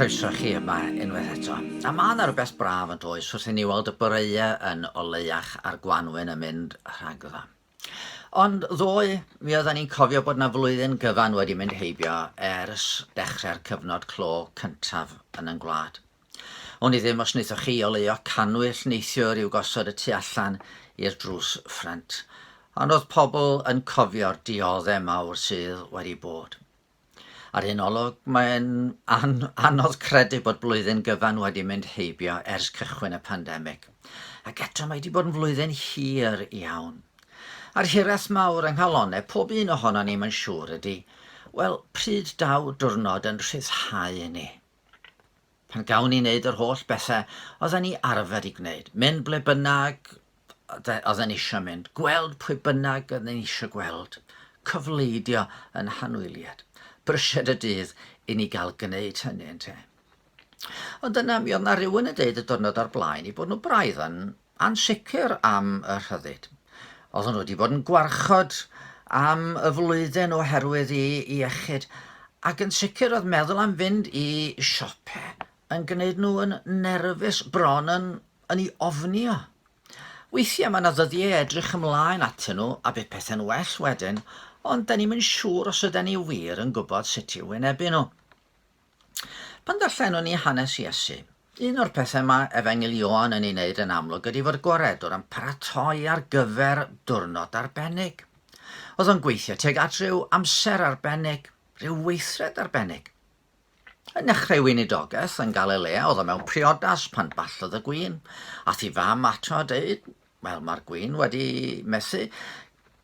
Croeso chi yma unwaith eto. A mae yna rhywbeth braf yn does wrth i ni weld y boreau yn oleuach a'r gwanwyn yn mynd rhagddo. Ond ddoe, mi oedden ni'n cofio bod yna flwyddyn gyfan wedi mynd heibio ers dechrau'r cyfnod clo cyntaf yn ein gwlad. Wn i ddim os wnaethoch chi oleuo cannwyll neithiwr i'w gosod y tu allan i'r drws ffrynt, ond oedd pobl yn cofio'r diodde mawr sydd wedi bod. Ar un olwg, mae'n an anodd credu bod blwyddyn gyfan wedi mynd heibio ers cychwyn y pandemig. Ac eto mae wedi bod yn flwyddyn hir iawn. A'r hiraeth mawr yng nghalonau pob un ohonon ni mae'n siŵr ydy, wel, pryd daw diwrnod yn rhyddhau ni? Pan gawn ni wneud yr holl bethau oedden ni arfer i gwneud, mynd ble bynnag oedden ni eisiau mynd, gweld pwy bynnag oedden ni eisiau gweld, cyfleidio yn hanwyliad. Brysied y dydd i ni gael gwneud hynny, ynte. Ond yna mi oedd na rhywun yn deud y diwrnod o'r blaen i bod nhw braidd yn ansicr am y rhyddid. Oedden nhw wedi bod yn gwarchod am y flwyddyn oherwydd i iechyd, ac yn sicr oedd meddwl am fynd i siope yn gwneud nhw yn nerfus, bron yn, yn ei ofni o. Weithiau mae yna ddyddiau edrych ymlaen atyn nhw a bydd pethau'n well wedyn, ond da ni'm yn siŵr os ydan ni wir yn gwybod sut i'w wynebu nhw. Pan ddarllenwn ni hanes Iesu, un o'r pethau mae Efengyl Ioan yn ei wneud yn amlwg ydy fod Gwaredwr yn paratoi ar gyfer diwrnod arbennig. Oedd o'n gweithio tuag at ryw amser arbennig, rhyw weithred arbennig. Yn nechrau weinidogaeth yn Galilea, oedd o mewn priodas pan ballodd y gwin. Ath i fam ato a deud, wel, mae'r gwin wedi methu,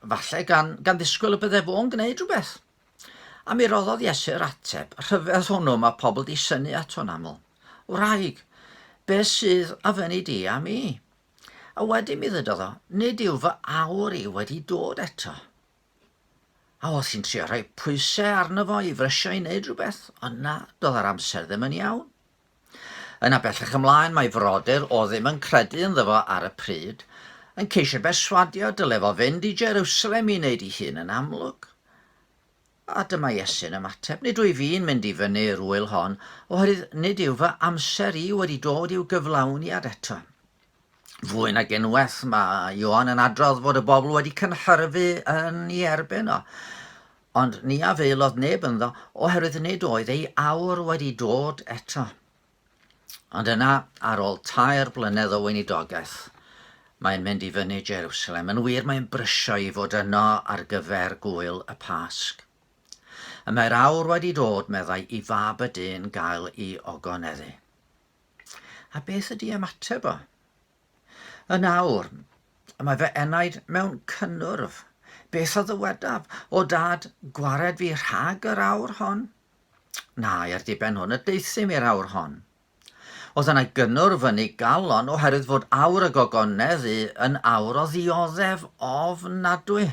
falle gan, gan ddisgwyl y bydde fo'n gwneud rhywbeth. A mi roddodd Iesu'r ateb rhyfedd hwnnw mae pobl 'di synnu ato'n aml. Wraig, beth sydd a fynni di a mi? A wedyn mi ddydodd o, nid yw fy awr i wedi dod eto. A oedd hi'n trio rhoi pwysau arno fo i frysio i wneud rhywbeth, ond na, doedd yr amser ddim yn iawn. Yna bellach ymlaen mae frodyr o ddim yn credu ynddo fo ar y pryd, yn ceisio berswadio dyle fo fynd i Jerusalem i wneud ei hun yn amlwg. A dyma Iesu'n ymateb, Nid wyf fi'n mynd i fyny i'r ŵyl hon, oherwydd nid yw fy amser i wedi dod i'w gyflawniad eto. Fwy nag unwaith mae Ioan yn adrodd fod y bobl wedi cynhyrfu yn ei erbyn o. Ond ni afaelodd neb ynddo, oherwydd nid oedd ei awr wedi dod eto. Ond yna, ar ôl tair blynedd o weinidogaeth, mae'n mynd i fyny Jerusalem. Yn wir, mae'n brysio i fod yno ar gyfer gŵyl y Pasg. Y mae'r awr wedi dod, meddai, i fab y dyn gael ei ogoneddu. A beth ydy ymateb o? Yn awr, y mae fy enaid mewn cynnwrf. Beth a ddywedaf? O dad, gwared fi rhag yr awr hon? Na, i'r diben hwn y deuthum i'r awr hon. Oedd yna gynnwrf yn ei galon oherwydd fod awr y gogoneddu yn awr o ddioddef ofnadwy.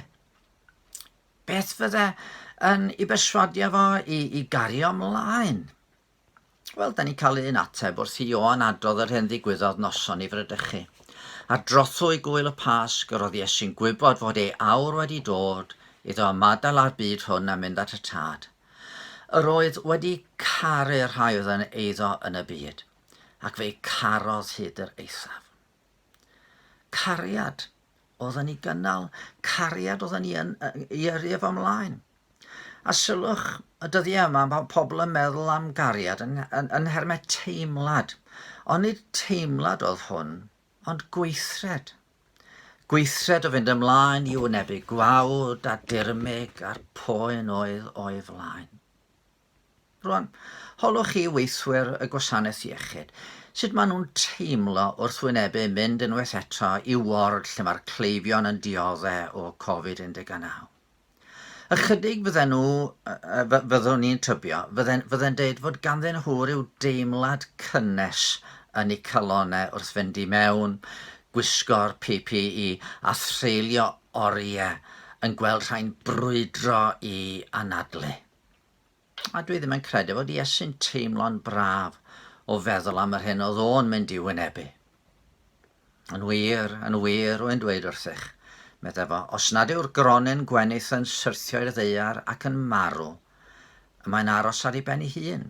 Beth fydde yn ei berswadio fo i, i gario ymlaen? Wel, da ni'n cael un ateb wrth i Ioan adrodd yr hyn ddigwyddodd noson i fradychu. Ar drothwy gwyl y Pasg, yr oedd Iesu'n gwybod fod ei awr wedi dod iddo ymadael â'r byd hwn a mynd at y Tad. Yr oedd wedi caru'r rhai oedd yn eiddo yn y byd, ac fe'i carodd hyd yr eithaf. Cariad oedd yn ei gynnal, cariad oedd yn ei, ei yrru efo ymlaen. A sylwch, y dyddiau yma mae pobl yn meddwl am gariad yn, yn, yn nhermau teimlad. Ond nid teimlad oedd hwn, ond gweithred. Gweithred o fynd ymlaen i wynebu gwawd a dirmyg a'r poen oedd o'i flaen. Rwan, holwch chi weithwyr y gwasanaeth iechyd, sut maen nhw'n teimlo wrth wynebu mynd unwaith eto i ward lle mae'r cleifion yn diodde o Covid-19. Ychydig fydden nhw, fyddwn i'n tybio, fydden, fydden deud fod ganddyn nhw rhyw deimlad cynnes yn eu calonnau wrth fynd i mewn, gwisgo'r PPE a threulio oriau yn gweld rhai'n brwydro i anadlu. A dwi ddim yn credu fod Iesu'n teimlo'n braf o feddwl am yr hyn oedd o'n mynd i wynebu. Yn wir, yn wir, rwy'n dweud wrthych, meddai fo, os nad yw'r gronyn gwenith yn syrthio i'r ddaear ac yn marw, y mae'n aros ar ei ben ei hun.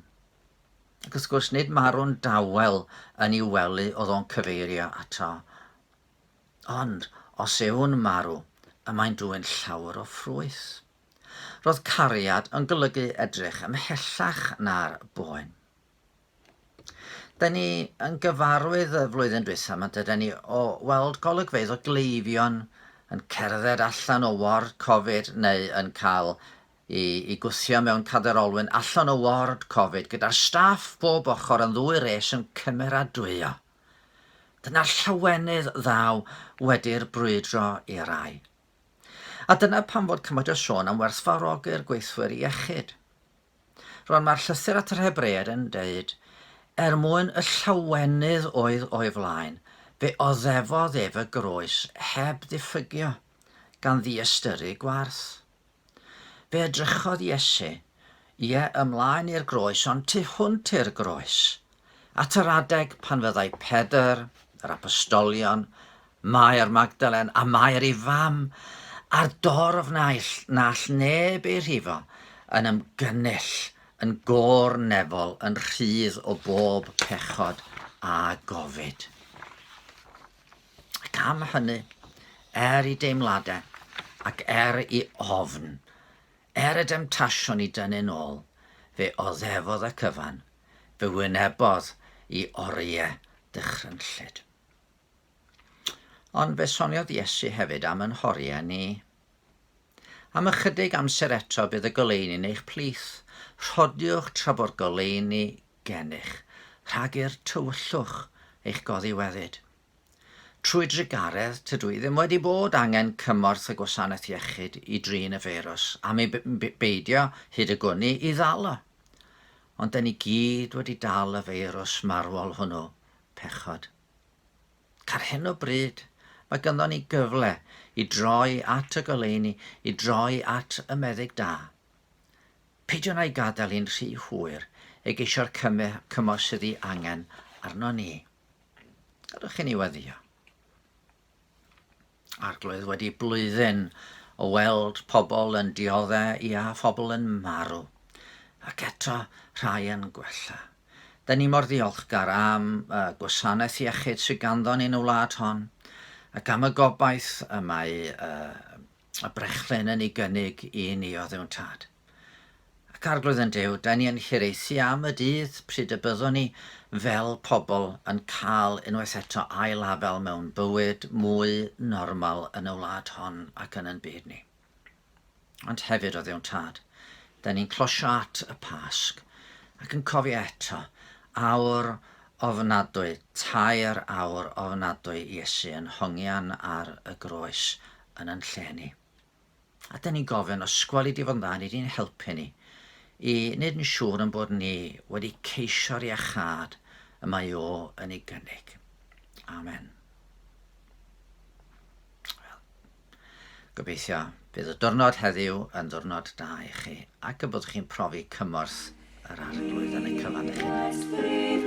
Ac wrth gwrs, nid marw'n dawel yn ei wely oedd o'n cyfeirio ato. Ond, os yw'n marw, y mae'n dwyn llawer o ffrwyth. Roedd cariad yn golygu edrych ymhellach na'r boen. Da ni yn gyfarwydd y flwyddyn dwytha 'ma dyda ni o weld golygfeydd o gleifion yn cerdded allan o ward Covid neu yn cael i, i gwthio mewn cadair olwyn allan o ward Covid gyda'r staff bob ochr yn ddwy res yn cymeradwyo. Dyna'r llawenydd ddaw wedi'r brwydro i rai. A dyna pam fod cymaint o sôn am werthfawrogi'r gweithwyr iechyd. Rwan mae'r llythyr at yr Hebreaid yn deud, Er mwyn y llawenydd oedd o'i flaen, fe oddefodd ef y groes heb ddiffygio, gan ddiystyru gwarth. Fe edrychodd Iesu, ie, ymlaen i'r groes, ond tu hwnt i'r groes, at yr adeg pan fyddai Pedr, yr apostolion, Mair Magdalen a Mair ei fam, a'r dorf na all, na all neb ei rhifo, yn ymgynnull yn gôr nefol yn rhydd o bob pechod a gofid. Ac am hynny, er i deimladau ac er i ofn, er y demtasiwn i dynnu'n ôl, fe oddefodd y cyfan, fe wynebodd i oriau dychrynllyd. Ond fe soniodd Iesu hefyd am yn horiau ni. Am ychydig amser eto bydd y goleuni yn eich plith. Rhodiwch tra bo'r goleuni gennych, rhag i'r tywyllwch eich goddiweddyd. Trwy drugaredd, tydw i ddim wedi bod angen cymorth y gwasanaeth iechyd i drin y feirws, am ei beidio, hyd y gwn i, i ddal o. Ond dyn ni gyd wedi dal y feirws marwol hwnnw, pechod. Ar hyn o bryd, mae ganddo ni gyfle i droi at y goleuni, i droi at y meddyg da. Peidiwn â'i gadael hi'n rhy hwyr i geisio'r cymorth sydd ei angen arno ni. Gadwch i ni weddïo. Arglwydd, wedi blwyddyn o weld pobl yn diodde ia phobl yn marw, ac eto rhai yn gwella. Da ni mor ddiolchgar am y gwasanaeth iechyd sydd ganddo ni yn y wlad hon, ac am y gobaith y mae y brechlyn yn ei gynnig i ni o Dduw'n Tad. Ac Arglwydd yn Duw, da ni yn hiraethu am y dydd pryd y byddwn ni fel pobl yn cael unwaith eto ail afael mewn bywyd mwy normal yn y wlad hon ac yn yn byd ni. Ond hefyd, o Dduw'n Tad, da ni'n closio at y Pasg ac yn cofio eto awr ofnadwy, tair awr ofnadwy Iesu yn hongian ar y groes yn yn lle ni. A dyn ni'n gofyn, os gweli di fod yn dda, ni di'n helpu ni i wneud yn siŵr yn bod ni wedi ceisio'r iachâd y mae o yn ei gynnig. Amen. Wel, gobeithio bydd y diwrnod heddiw yn ddiwrnod da i chi ac y byddwch chi'n profi cymorth yr Arglwydd yn y cyfan ych chi'n gwneud.